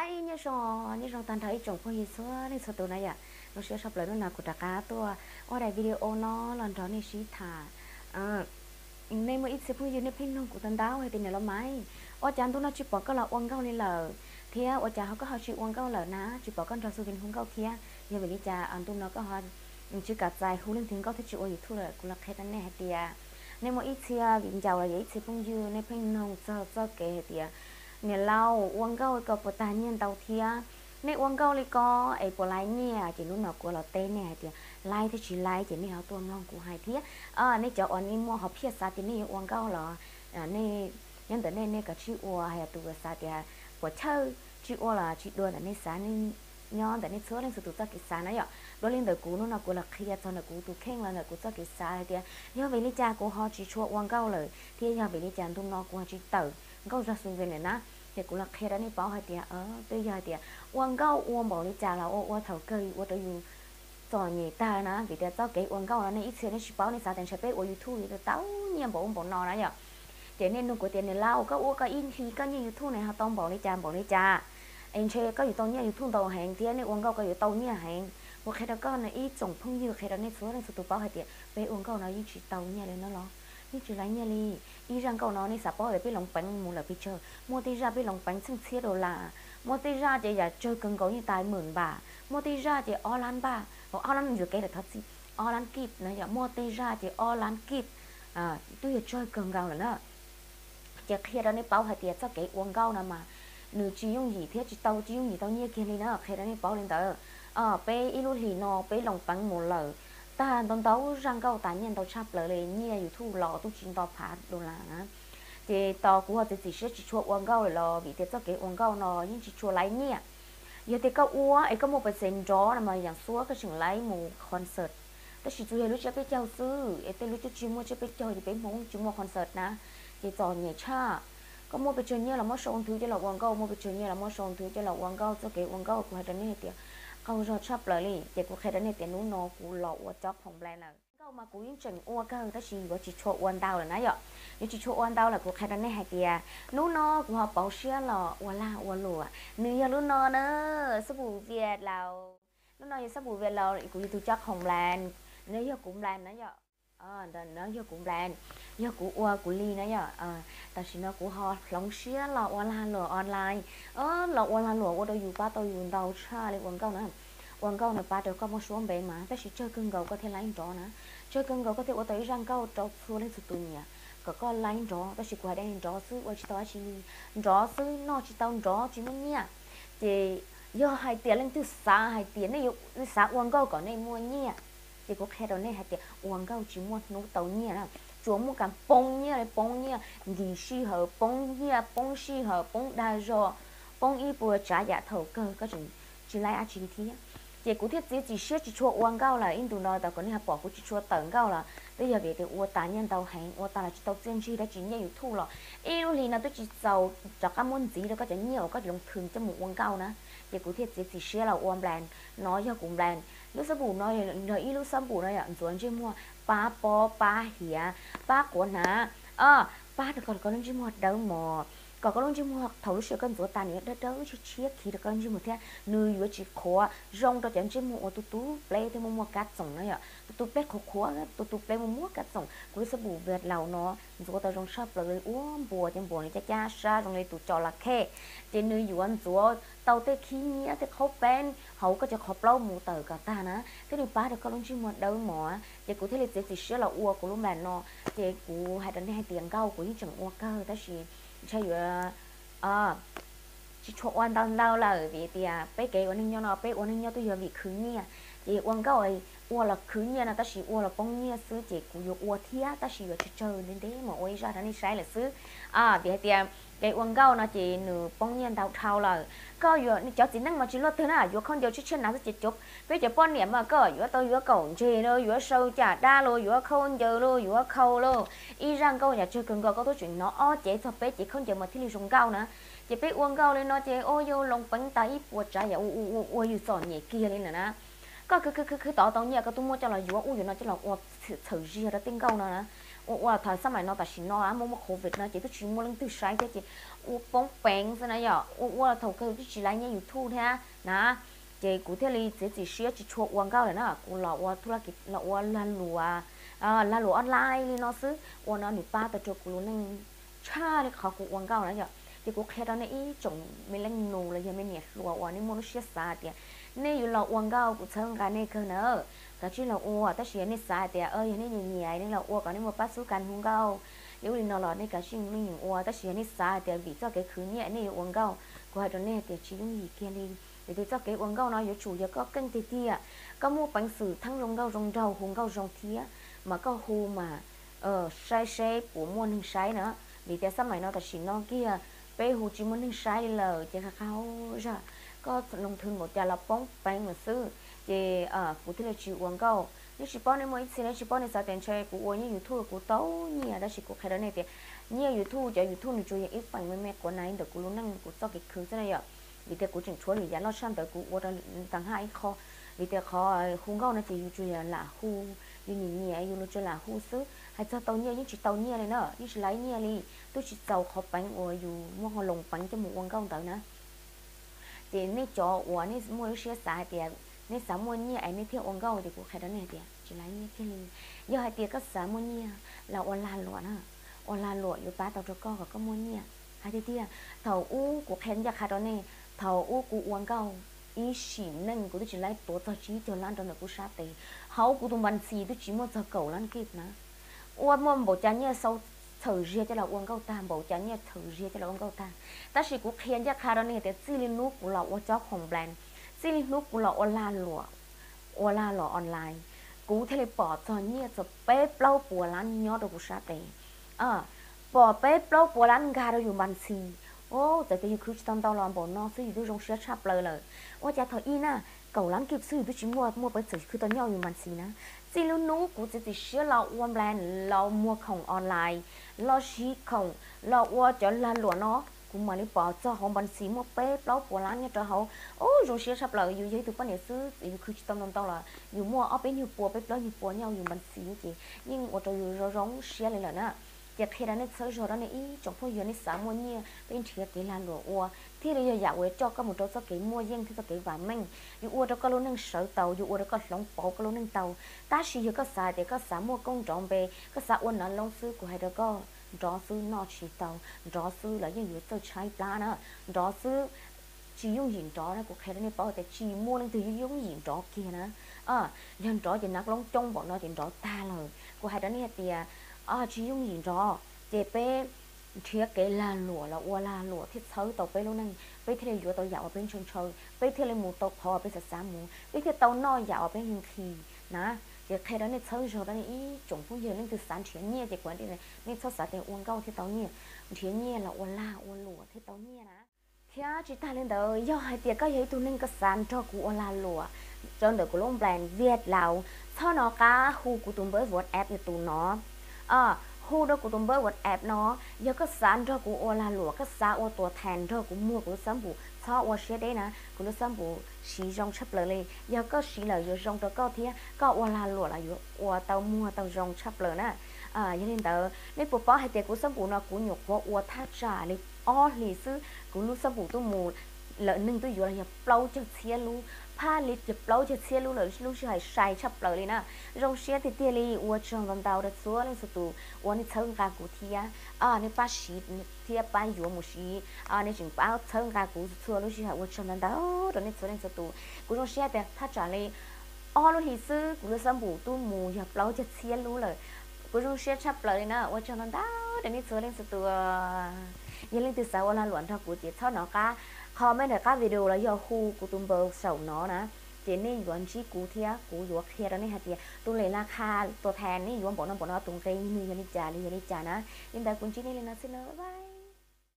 Nyob zoo, nyob zoo tag nrho ib tsoom phooj ywg txhua leej txhua tus na yom. Zoo siab tshaj plaws hnub no kuv rov qab tuaj ua daim video no los nrog nej sib tham. Nej muaj ib txhia phooj ywg nej pheej nug kuv tau ntau hais tias niam laus Maiv, ua cas ntu no tsis pom koj los ua nkauj li lawm, thiab ua cas ho koj ho tsis ua nkauj lawm na, tsis pom koj nrog Xu Vin hu nkauj thiab, yog vim li cas ntu no koj ho tsis kam txais hu leej twg nkauj thiab tsis ua YouTube lawm? Kuv los qhia rau nej hais tias, nej muaj ib txhia viv ncaus los yog ib txhia phooj ywg nej pheej nug txog txoj kev hais tias niam laus ua nkauj ko puas tag nyiaj ntau thiab, nej ua nkauj li ko es puas laiv nyiaj? Ces hnub no kuv los teb nej hais tias laiv thiab tsis laiv ces nej ho tuaj mloog kuv hais thiab. Nej cov uas nej muaj hom phiaj xav tias nej yuav ua nkauj los, nej, nyob ntawm nej, nej kav tsij ua, yog tus uas xav tias puas chawj tsis ua los tsis dua ntawm nej xav, nyob ntawm nej txhua leej txhua tus txoj kev xav na yom. Dua li ntawm kuv hnub no kuv los qhia txog ntawm kuv tus kheej los ntawm kuv txoj kev xav hais tias yog vim li cas kuv ho tsis tshua ua nkauj lawm thiab yog vim li cas ntu no kuv ho tsis tawm nkauj zog Xu Vin lawm na. Ces kuv los qhia rau nej paub hais tias twb yog hais tias ua nkauj ua npaum li cas los ua ua thaum kawg ua rau yus txom nyem tag na, vim tias txoj kev ua nkauj no nej ib txhia nej tsis paub, nej xav tias ntshai peb ua YouTube yuav tau nyiaj npaum ub npaum no na yom. Ces nej nug kuv tias niam laus koj ua koj ib hlis koj nyiaj YouTube ne ho tau npaum li cas npaum li cas, es ntshe koj yuav tau nyiaj YouTube ntau heev thiab nej ua nkauj koj yuav tau nyiaj heev. Kuv qhia rau koj no ib tsoom phooj ywg, qhia rau nej txhua leej txhua tus paub hais tias peb ua nkauj no yeej tsis tau nyiaj li no los, yeej tsis laiv nyiaj li. Ib zaj nkauj no nej xav paub tias peb loos peev mus lawm pes tsawg? Muaj tej zaj peb loos peev txheej txhiab dollar, muaj tej zaj ces yam tsawg kawg nkaus yeej tas mws npam, muaj tej zaj ces ob lab npaj, ob lab ntxuav kev lawm thov txim, ob lab kib na yom, muaj tej zaj ces ob lab kib, twb yog tsawg kawg nkaus lawm na. Ces qhia rau nej paub hais tias txoj kev ua nkauj no mas nws tsis yooj yim thiab tsis tau, tsis yooj yim tau nyiaj kiag li na, qhia rau nej paub li ntawd. Peb ib lub hlis no peb loos peev mus lawm tag ntau ntau zaj nkauj tas nyiaj ntau tshaj plaws li, nyiaj YouTube los twb tsis nto phav dollar na. Ces tos kuv ho txiav txim siab tsis tshua ua nkauj lawm los vim tias txoj kev ua nkauj no yeej tsis tshua laiv nyiaj. Yog tias koj ua es koj muaj pes xees nrov no mas yam xuab koj tseem laiv mus concert, tab sis tsuas yog lub tsiab peb caug xwb, es tej lub twb tsis muaj tsiab peb caug ces peb Hmoob tsis muaj concert na, ces txom nyem tshaj. Koj muaj pes tsawg nyiaj los muab sau nthwv coj los ua nkauj, muaj pes tsawg nyiaj los muab sau nthwv coj los ua nkauj. Txoj kev ua nkauj kuv hais rau nej tias qaug zog tshaj plaws li. Ces kuv qhia rau nej tias hnub no kuv los ua cob qhoom nplan lawm. Nkauj mas kuv yeej tseem ua kawg tab sis yuav tsis tshua ua ntau lawm na yom. Yuav tsis tshua ua ntau lawm, kuv qhia rau nej hais tias hnub no kuv ho pauv siab los ua lag ua luam. Nws yog lub no na, xab pum Vias Laus. Lub no yog xab pum Vias Laus, kuv yog tus cob qhoom nplan, nws yog kuv nplan na yom. Nws yog kuv nplan, yog kuv ua kuv li na yom. Tam sim no kuv ho hloov siab los ua lag luam online, los ua lag luam ua rau yus pab tau yus ntau tshaj li ua nkauj na. Ua nkauj nws pab rau koj muaj suab npe mas, tab sis tsawg kawg nkaus koj thiaj laib nrov na, tsawg kawg nkaus koj thiaj ua tau ib zaj nkauj rau txhua leej txhua tus nyiam, kom koj laib nrov. Tab sis kuv hais tias nrov xwb ua tsis tau dab tsi li, nrov xwb noj tsis tau nrov tsis muaj nyiaj. Ces yog hais tias leej twg xav hais tias nej xav ua nkauj kom nej muaj nyiaj, ces kuv qhia rau nej hais tias ua nkauj tsis muaj hnub tau nyiaj na, tsuas muaj kas poob nyiaj li, poob nyiaj nkis sij hawm, poob nyiaj poob sij hawm, poob dag zog, poob ib puas tsav yam thaum kawg koj tseem tsis laib dab tsi li thiab. Ces kuv thiaj txiav txim siab tsis tshua ua nkauj lawm ib ntus no, tau kom nej ho pom kuv tsis tshua tawm nkauj los twb yog vim tias ua tas nyiaj ntau heev, ua tas los tsis tau txiaj ntsig dab tsi, nyiaj YouTube los ib lub hlis no twb tsis txaus rov qab muab ntxiv rau koj cov nyiaj uas koj loo thwm coj mus ua nkauj na. Ces kuv thiaj txiav txim siab los ua nplan, no yog kuv nplan. Lub xab pum no yog ib lub xab pum no yom, ntxuav ntsej muag pab pob pab hiav, pab quav hnav, pab rau kom koj lub ntsej muag dawb mos, kom koj lub ntsej muag thaum lub sij hawm koj ntxuav tas nws yuav dawb dawb tshiab tshiab khi rau koj lub ntsej muag thiab nws yuav tsis qhuav, zoo rau cov ntsej muag uas tu tu pleb thiab muaj muaj kab txoom na yom, tu tu pleb qhuav qhuav, tu tu pleb muaj muaj kab txoom. Kuv lub xab pum Vias Laus no ntxuav tau zoo tshaj plaws li, ua npuas ces npuas nws cab cab sab zoo li tus cos las khej. Ces nws yuav ntxuav tau tej khib nyiab tej qhaub peeb hauv koj cov qhov plaub mus tawm kom tag na, thiab nws pab rau koj lub ntsej muag dawb mos. Ces kuv thiaj li txiav txim siab los ua kuv lub nplan no. Ces kuv hais rau nej hais tias nkauj kuv yeej tseem ua kawg tab sis ntshai yuav tsis tshua ua ntau ntau lawm vim tias peb kev ua neej nyob no peb ua neej nyob twb yog vim khwv nyiaj. Ces ua nkauj ua los khwv nyiaj no tab sis ua los poob nyiaj xwb, ces kuv yuav ua thiab tab sis yuav tsawg tsawg ntev ntev mas ua ib zaj rau nej saib lawm xwb. Vim hais tias kev ua nkauj no ces nws poob nyiaj ntau dhau lawm. Koj yuav, cov txiv neej mas tsis luaj twg na, yuav khaub ncaws tshiab tshiab hnav xwb ces peb cov poj niam mas koj yuav tau yuav kaum ntseg los yuav sau caj dab los yuav khaub ncaws los yuav khau los, ib zaj nkauj yam tsawg kawg nkaus koj twb tseem hnov ob cev txog peb cev khaub ncaws mas thiaj li zoo nkauj na. Ces peb ua nkauj li no ces ua yus loo peev tas ib puas tsav yam ua ua ua yus txom nyem kiag li lawm na. Koj khwv khwv khwv khwv tod tau nyiaj koj twb muab coj los yuav ub yuav no coj los ua txhawm ziag rau tej nkauj no na. ua ua thaum xab maim no tam sim no muaj muaj covid no ces twb tsis muaj leej twg saib thiab ces ua poob peev xwb na yom, ua ua thaum kawg twb tsis laib nyiaj YouTube thiab na. Ces kuv thiaj li txiav txim siab tsis tshua ua nkauj lawm na, kuv los ua thub los ua lag luam, lag luam online li no xwb, ua no nws pab tau rau kuv lub neej tshaj li qhov kuv ua nkauj na yom. Ces kuv qhia rau nej ib tsoom me leej nus los yog me niam hluas uas nej muaj lub siab xav hais tias nej yuav los ua nkauj, kuv txhawb nqa nej kawg na, kav tsij los ua. Tab sis yog nej xav hais tias yog nej nyiam nyiam nej los ua kom nej muaj pab xub ka hu nkauj li ub li no los nej kav tsij meej ua. Tab sis yog nej xav hais tias vim txoj kev khwv nyiaj nej yuav ua nkauj, kuv hais rau nej hais tias tsis yooj yim kiag li. Vim tias txoj kev ua nkauj no yuav tsum yog koj keej tiag tiag, koj muaj peev xwm thaij zoo nkauj zoo nraug, hu nkauj zoo thiab, mas koj hu mas saib seb puas muaj neeg saib na. Vim tias xab maim no tam sim no kiag peb hu tsis muaj neeg saib li lawm ces qhov zaj koj loo thwv npaum cas los poob peev lawm xwb. Ces kuv thiaj li tsis ua nkauj. Nej tsis paub, nej muaj ib txhia nej tsis paub nej xav tias ntshe kuv ua nyiaj YouTube kuv tau nyiaj, tab sis kuv qhia rau nej tias nyiaj YouTube, cov YouTube nws tsuas yog ib feem me me quav naiv ntawm kuv lub neej kuv txoj kev khwv xwb na yom. Vim tias kuv tseem tshuav lwm yam loj tshaj ntawd kuv ua rau tag nrho ib qho. Vim tias qhov hu nkauj no ces yus tsuas yog lam hu, yus nyiam nyiam yus los tsuas lam hu xwb. Hais txog tau nyiaj yeej tsis tau nyiaj li na, yeej tsis laib nyiaj li. Twb tsis txaus qhov peev uas yus muaj qhov loo peev coj mus ua nkauj ntawd na. Ces nej cov uas nej muaj lub siab xav hais tias nej xav muaj nyiaj es nej thiaj ua nkauj ces kuv qhia rau nej hais tias tsis laib nyiaj kiag li. Yog hais tias koj xav muaj nyiaj los ua lag luam na, ua lag luam yuav pab tau rau koj kom koj muaj nyiaj. Hais tiag tiag, thaum ub kuv qhia ncaj qha rau nej, thaum ub kuv ua nkauj ib sim neej kuv twb tsis laib tuav txog tsib caug lab rau ntawm kuv sab tes, hauv kuv tus npas ntxis twb tsis muaj txog kaum lab kib na. Ua muaj npaum cas nyiaj xau txhawm ziag coj los ua nkauj tag, npaum cas nyiaj txhawm ziag coj los ua nkauj tag. Tab sis kuv qhia ncaj qha rau nej tias txij li hnub kuv los ua cob khoom blan, txij li hnub kuv los ua lag luam, ua lag luam online, kuv thiaj li pom txog nyiaj txog peb plaub puas lab nyob rau kuv sab tes. Pom peb plaub puas lab nkag rau yus npas ntxis. Txawm tias yus khwv tsis tau ntau los npaum no xwb yus twb zoo siab tshaj plaws lawm. Ua cas thaum ub na, kaum lab kib xwb yus twb tsis muaj, muaj peev xwm khwv tau nyob yus npas ntxis na. Txij lub hnub kuv txiav txim siab los ua blan, los muag khoom online, los siv khoom, los ua cov lag luam no, kuv mam li pom txog hauv npas ntxis muaj peb plaub puas lab nyob rau hauv. Ub, zoo siab tshaj plaws, yus yog ib tug poj niam xwb yus khwv tsis tau ntau ntau los yus muaj ob peb nyuag pua, peb plaub nyuag pua nyob yus npas ntxis ces yeej ua rau yus zoo zoo siab li lawm na. Ces qhia rau nej txhawb zog rau nej ib tsoom phooj ywg, nej xav muaj nyiaj peb nrhiav kev lag luam ua thiaj li yog yam uas coj koj mus rau txoj kev muaj yeej thiab txoj kev vam meej. Yus ua rau koj lub neej sawv tau, yus ua rau koj hloov pauv koj lub neej tau. Tab sis yog koj xav tias koj xav muaj koob nrov npe, koj xav ua nav loob xwb, kuv hais rau koj, nrov xwb noj tsis tau, nrov xwb los yeej yuav txawj tshaib plab na. Nrov xwb, tsis yooj yim nrov na, kuv qhia rau nej paub tias tsis muaj leej twg yooj yim nrov kiag na. Yog nrov ces nav loob coob npaum no ces nrov tag lawm. Kuv hais rau nej hais tias tsis yooj yim nrov, ces peb nrhiav kev lag luam los ua lag luam thiaj txhawb tau peb lub neej, peb thiaj li yuav tau yam uas peb ntshaw ntshaw, peb thiaj li mus tau qhov uas peb xav xav mus, peb thiaj tau noj yam uas peb nqhis na. Ces qhia rau nej txhawb zog rau nej ib tsoom phooj ywg, leej twg xav nrhiav nyiaj ces kuv hais nej txhob xav tias ua nkauj thiaj tau nyiaj, nrhiav nyiaj los ua lag ua luam thiaj tau nyiaj na. Thiab tsis tag li ntawd, yog hais tias koj yog ib tug neeg koj xav nrog kuv ua lag luam rau ntawm kuv lub nplan Viaj Laus, txhob nco qab hu kuv tus npawb WhatsApp yog tus no. Hu rau kuv tus npawb WhatsApp no, yog koj xav nrog kuv ua lag luam, koj xav ua tuam thas nrog kuv muag kuv lub xab npum, txhob ua siab deb na, kuv lub xab npum siv zoo tshaj plaws li. Yog koj siv lawm yuav zoo rau koj thiab koj ua lag luam los yuav ua tau muag tau zoo tshaj plaws na. Yog li ntawd, nej puas paub hais tias kuv xab npum no kuv nyuam qhuav ua thaj tsam li ob hlis xwb, kuv lub xab npum twb mus lawm neeg twb yuav los yog plaub caug txhiab lub, phaj li yog plaub caug txhiab lub lawm, lub sij hawm sai tshaj plaws li na. Zoo siab tiag tiag li, ua tsaug ntau ntau rau txhua leej txhua tus uas nej txhawb nqa kuv thiab, nej pab siv thiab pab yuav mus siv, nej tseem pab txhawb nqa kuv txhua lub sij hawm, ua tsaug ntau ntau rau nej txhua leej txhua tus. Kuv zoo siab tias thaj tsam li ob lub hlis xwb kuv lub xab npum twb mus yog plaub caug txhiab lub lawm. Kuv zoo siab tshaj plaws li na, ua tsaug ntau ntau rau nej txhua leej txhua tus. Yog leej twg xav ua lag luam nrog kuv ces txhob nco qab comment ntawm qab video los yog hu kuv tus npawb saum no na, ces nej yuav ntsib kuv thiab kuv yuav qhia rau nej hais tias tus lej laj kha tuam thas nej yuav npaum no npaum no tus nqe nws yog li cas li yog li cas na. Li ntawd kuv ntsib nej li no xwb na, bye bye.